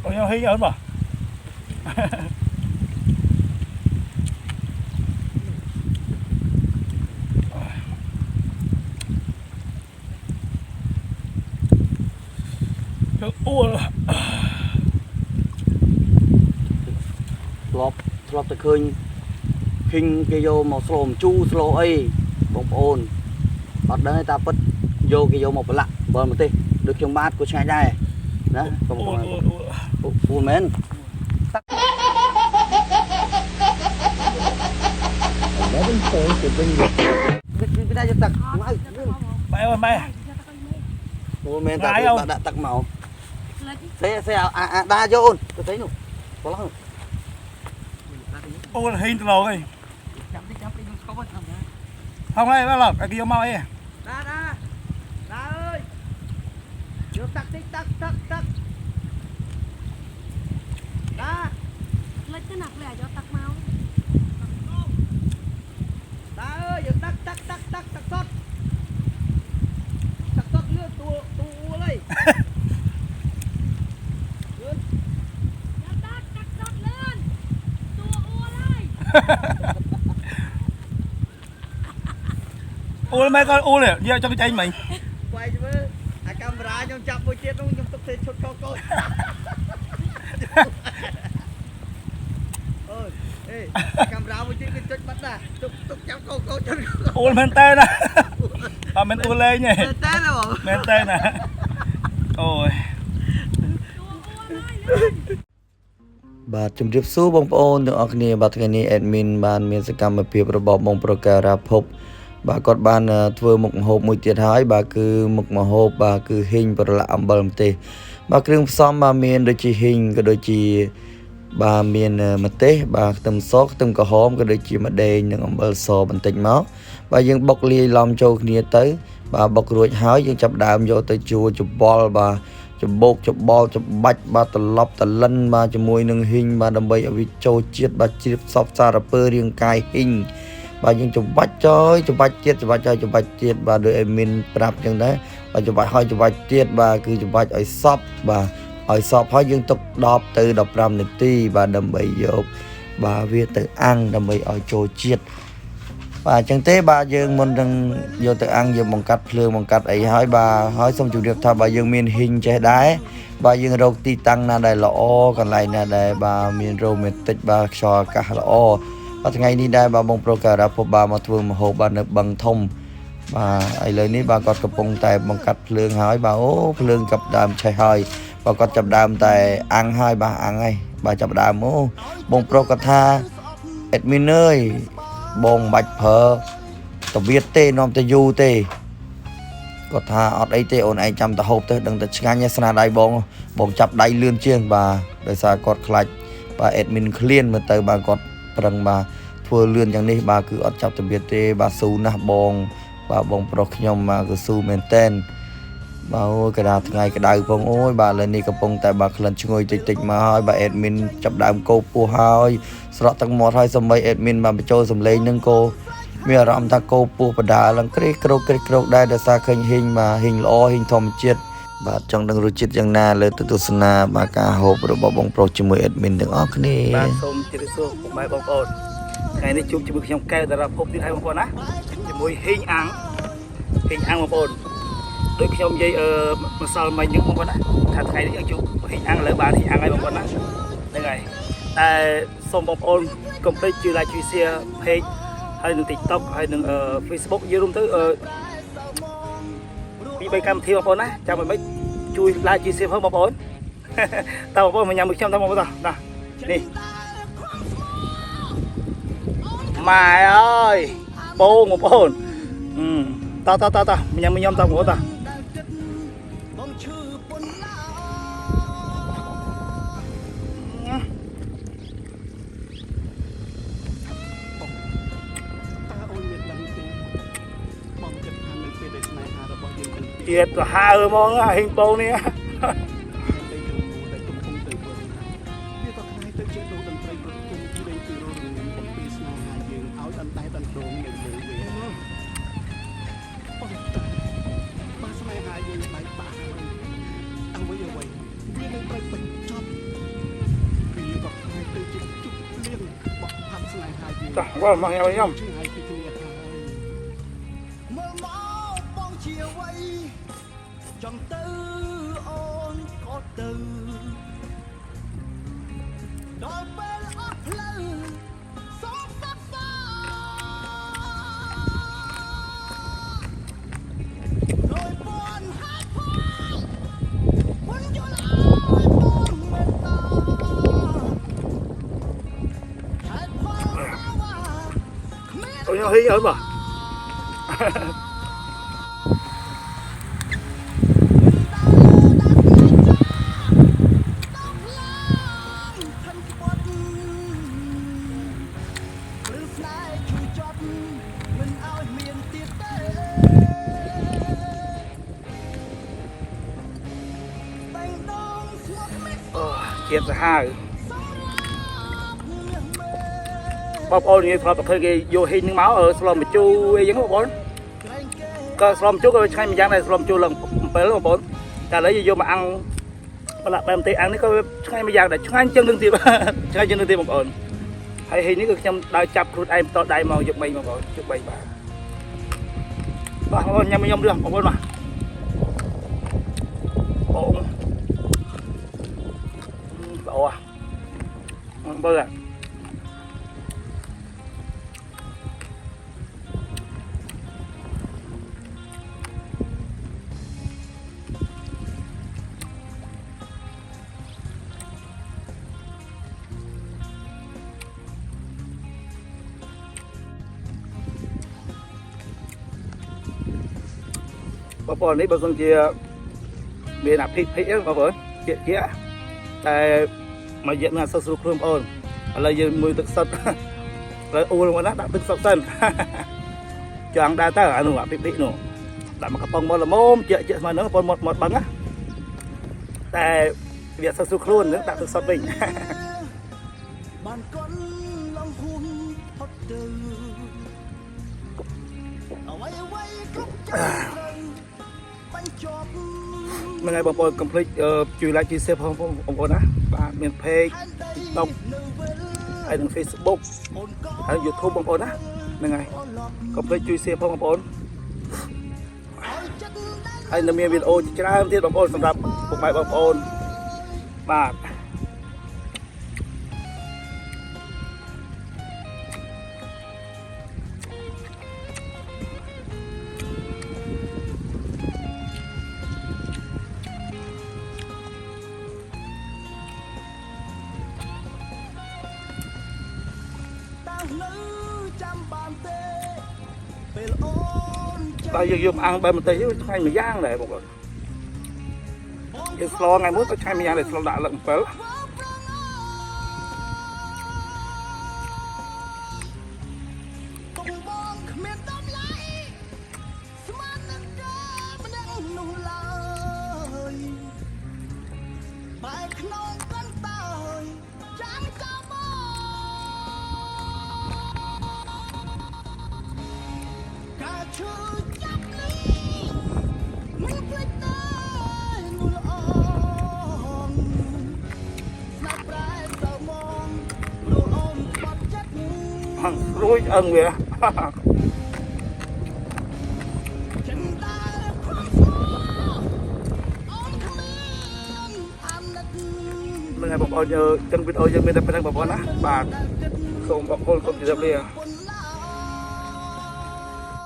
អូយកហីងអូនបាទ ចូលអួល ធ្លាប់តែឃើញហ៊ីងគេយកមកស្លម្ជូរស្លអីបងប្អូនអត់ដឹងទេតាពិតយកគេយកមកប្រឡាក់អំបិលម្ទេសដូចខ្ញុំបាទក៏ឆ្ងាញ់ដែរណាបងប្ អួ អូន លអួលអួល អួលមែន វាដាក់យកទឹកមក បែអូនបែ អូមែនតាដាក់ទឹកមកសេសេអាអាដាយកអូនទៅសេនោះបោះ អួលហីងត្រឡងឯង ចាំតិចចាំតិចខ្ញុំស្គប់ហ្នឹង ហងហើយបាទឡគេយកមកអី ដាដាដាអើយយកទឹកតិចទឹកទឹកទឹកដា លិចទៅណាផ្លែយកទឹកមក ដាអើយយកទឹកទឹកទឹកទឹកទឹកសុតទឹកសុតលឿនតួតួអួលអី យកទឹកទឹកសុតលឿនតួអួលហើយ អួលមែនក៏អួលយកចង់ចេញមិញ ស្វែងមើលអាកាមេរ៉ាខ្ញុំចាប់មួយទៀតនោះខ្ញុំទុកទេឈុតកកូនអូយអេកាមេរ៉ាមួយទៀតគេចុចបាត់ដែរទុកទុកចាប់កូនកូនចុច អួលមែនតើណាអត់មែនអួលលេងទេ តែណាបង មែនតើណាអូយ តួអួលហើយលឿន បាទជំរាបសួរបងប្អូនទាំងអស់គ្នាបាទថ្ងៃនេះ admin បានមានសកម្មភាពរបស់បងប្រុសការ៉ាភពបាទគាត់បានធ្វើមុខម្ហូបមួយទៀតហើយបាទគឺមុខម្ហូបបាទគឺហ៊ីងប្រឡាក់អំបិលម្ទេសបាទគ្រឿងផ្សំបាទមានដូចជាហ៊ីងក៏ដូចជាបាទមានម្ទេសបាទខ្ទឹមសខ្ទឹមក្រហមក៏ដូចជាម្ដេងនិងអំបិលសបន្តិចមកបាទយើងបុកលាយឡំចូលគ្នាទៅបាទបុករួចហើយយើងចាប់ដើមយកទៅជួរច្បល់បាទ ច្បោកច្បល់ច្បាច់បាទត្រឡប់តលិនបាទជាមួយនឹងហ៊ីងបាទដើម្បីឲ្យវាចូលជាតិបាទជ្រាបសពសារពើរាងកាយហ៊ីងបាទយើងច្បាច់ចយច្បាច់ទៀតច្បាច់ចយច្បាច់ទៀតបាទដោយឲ្យមានប្រាប់ចឹងដែរបាទច្បាច់ហើយច្បាច់ទៀតបាទគឺច្បាច់ឲ្យសពបាទឲ្យសពហើយយើងទុក10ទៅ15នាទីបាទដើម្បីយកបាទវាទៅអាំងដើម្បីឲ្យចូលជាតិបាទអញ្ចឹងទេបាទយើងមុននឹងយកទៅអាំងយើងបង្កាត់ភ្លើងបង្កាត់អីហើយបាទហើយសូមជម្រាបថាបើយើងមានហ៊ីងចេះដែរបាទយើងរកទីតាំងណាដែលល្អកន្លែងណាដែលបាទមានរ៉ូមែនទិកបាទខ្យល់អាកាសល្អបាទថ្ងៃនេះដែរបាទបងប្រុសការ៉ាភពបាទមកធ្វើម្ហូបបាទនៅបឹងធំបាទឥឡូវនេះបាទគាត់កំពុងតែបង្កាត់ភ្លើងហើយបាទអូភ្លើងចាប់ដើមឆេះហើយបាទគាត់ចាប់ដើមតែអាំងហើយបាទអាំងហើយបាទចាប់ដើមអូបងប្រុសគាត់ថា admin អើយបងមិនបាច់ប្រើតវៀតទេនាំតែយូរទេគាត់ថាអត់អីទេអូនឯងចាំទៅហូបទៅដឹងតែឆ្ងាញ់ឯស្នាដៃបងបងចាប់ដៃលឿនជាងបាទដោយសារគាត់ខ្លាចបាទ admin ឃ្លានមើលទៅបាទគាត់ប្រឹងបាទធ្វើលឿនយ៉ាងនេះបាទគឺអត់ចាប់តវៀតទេបាទស៊ូណាស់បងបាទបងប្រុសខ្ញុំបាទគឺស៊ូមែនតែនបាទអូយកដាថ្ងៃក្តៅផងអូយបាទឥឡូវនេះកំពុងតែបាទក្លិនឈ្ងុយតិចតិចមកហើយបាទ admin ចាប់ដើមកោពោះហើយស្រក់ទឹកមាត់ហើយសម្បី admin បាទបញ្ចូលសំឡេងនឹងក៏មានអារម្មណ៍ថាកោពោះបដាឡើងក្រេកក្រោកក្រេកក្រោកដែរដោយសារឃើញហ៊ីងបាទហ៊ីងល្អហ៊ីងធម្មជាតិបាទចង់ដឹងរសជាតិយ៉ាងណាលើទៅទស្សនាបាទការហូបរបស់បងប្រុសជាមួយ admin ទាំងអស់គ្នា បាទសូមជម្រាបសួរពុកម៉ែបងប្អូនថ្ងៃនេះជួបជាមួយខ្ញុំកែវតារាភពទៀតហើយបងប្អូនណាជាមួយហ៊ីងអាំងហ៊ីងអាំងបងប្អូនដូចខ្ញុំនិយាយអឺម្សិលមិញហ្នឹងបងប្អូនណាថាថ្ងៃនេះយើងជួបហ៊ីងអាំងឥឡូវបានហ៊ីងអាំងហើយបងប្អូនណាហ្នឹងហើយតែសូមបងប្អូនកុំភ្លេចជួយ like ជួយ share page ហើយនឹង TikTok ហើយនឹង Facebook និយាយរួមទៅអឺពី3កម្មវិធីបងប្អូនណាចាំមិនជួយ like ជួយ share ផងបងប្អូនតើបងប្អូនមកញ៉ាំមួយខ្ញុំតើបងប្អូនតោះណានេះម៉ែអើយបងបងប្អូនតោះតោះតោះតោះញ៉ាំមួយខ្ញុំតើបងប្អូនតោះ តើអូនមានដឹងទេបងគិតថានៅពេលដែលស្នេហារបស់យើងទាំងពីរ ទៀតទៅហើហ្មងហេងបងនេះ ទៅយូរដែលកំពុងទៅវិញវាក៏ក្លាយទៅជាដូតន្ត្រីប្រគំភ្លេងពីររងំបំពេស្នេហាយើងឲ្យអណ្ដែតអណ្ដូងនៅលើវាប៉ុន្តែបើស្នេហាយើងបែកបាក់ហើយអ្វីអ្វីវានឹងត្រូវបញ្ចប់ តោះបងមកញ៉ាំញ៉ាំ ឆ្ងាយពីគ្នាហើយ មើលមកបងជាអ្វីចង់ទៅអូនក៏ទៅដល់ពេលអស់ផ្លូវសុំសាប់សាដោយពនហាត់ផលពុនយល់ឲ្យបងមេត្តាហេតុផលថាវ៉ាគ្មាន អូញ៉ាំហីអើបាទ ឬស្នេហ៍ឈឺចប់មិនឲ្យមានទៀតទេតែងដងស្ងប់មិន អូជាតិសាហាវ សម្រាប់មាសមេ បងប្អូននិយាយធ្លាប់តែឃើញគេយកហីងហ្នឹងមកអឺស្លម្ជូរអីចឹងបងប្អូន ក្រែងគេ ក៏ស្លម្ជូរក៏វាឆ្ងាញ់ម្យ៉ាងដែរស្លម្ជូរឡើង7បងប្អូនតែឥឡូវយើងយកមកអាំងប្រឡាក់បែបម្ទេសអាំងនេះក៏វាឆ្ងាញ់ម្យ៉ាងដែរឆ្ងាញ់ជាងនឹងទៀត ឆ្ងាញ់ជាងនឹងទៀតបងប្អូនហើយហីងនេះគឺខ្ញុំដើរចាប់ខ្លួនឯងបន្តដៃមកយកបីបងប្អូនយកបីបាទបាទបងប្អូនញ៉ាំញ៉ាំរឿងបងប្អូនបាទបងល្អបងប្អូន បងប្អូននេះបើសិនជាមានអាភិកភិកហ្នឹងបងប្អូនជាជាតែមួយរយៈនឹងអត់សូវស្រួលខ្លួនបងប្អូនឥឡូវយើងមួយទឹកសុទ្ធ ឥឡូវអួលមកណាដាក់ទឹកសុទ្ធសិន ចង់ដែរតើអានោះអាភិកភិកនោះដាក់មកកំប៉ុងមកល្មមជាជាស្មើនឹងបងប្អូនមកមកបឹងណាតែវាអត់សូវស្រួលខ្លួននឹងដាក់ទឹកសុទ្ធវិញ បានកន់ឡងហ៊ុនផុតទៅអ្វីអ្វីគ្រប់ចាំត្រូវបញ្ចប់ ហ្នឹងហើយបងប្អូនកុំភ្លេចអឺជួយ like ជួយ share ផងបងប្អូនណាបាទមាន page ផែនដី TikTok នៅវិល ហើយនិង Facebook អូនក៏ ហើយ YouTube បងប្អូនណាហ្នឹងហើយកុំភ្លេចជួយ share ផងបងប្អូន ឲ្យចិត្តដែល ហើយនៅមានវីដេអូជាច្រើនទៀតបងប្អូនសម្រាប់ពុកម៉ែបងប្អូនបាទ តើនៅចាំបានទេពេលអូនចេញ បាទយើងយកអាំងបែបម្ទេសនេះឆ្ងាញ់មួយយ៉ាងដែរបងប្អូន បង យើងស្លថ្ងៃមួយក៏ឆ្ងាញ់មួយយ៉ាងដែរស្លដាក់លឹក7 ធ្វើប្រងអើយទុំបងគ្មានតម្លៃស្មាននឹងគេម្នាក់នោះឡើយបែកក្នុងកន្តើយចាំចាំមកការឈឺចាប់នេះមិនភ្លេចទេនោះល្អង ស្នាប់ប្រែសៅមងព្រោះអូនបាត់ចិត្ត ហឹងរួចអឹងវា ចិនដាខំស្មោអូនគ្មានអាណិត ហ្នឹងហើយបងប្អូនយើងចឹងវីដេអូយើងមានតែប៉ុណ្្នឹងបងប្អូនណាបាទ ដែលគិត សូមអរគុណសូមជម្រាបលា ពុន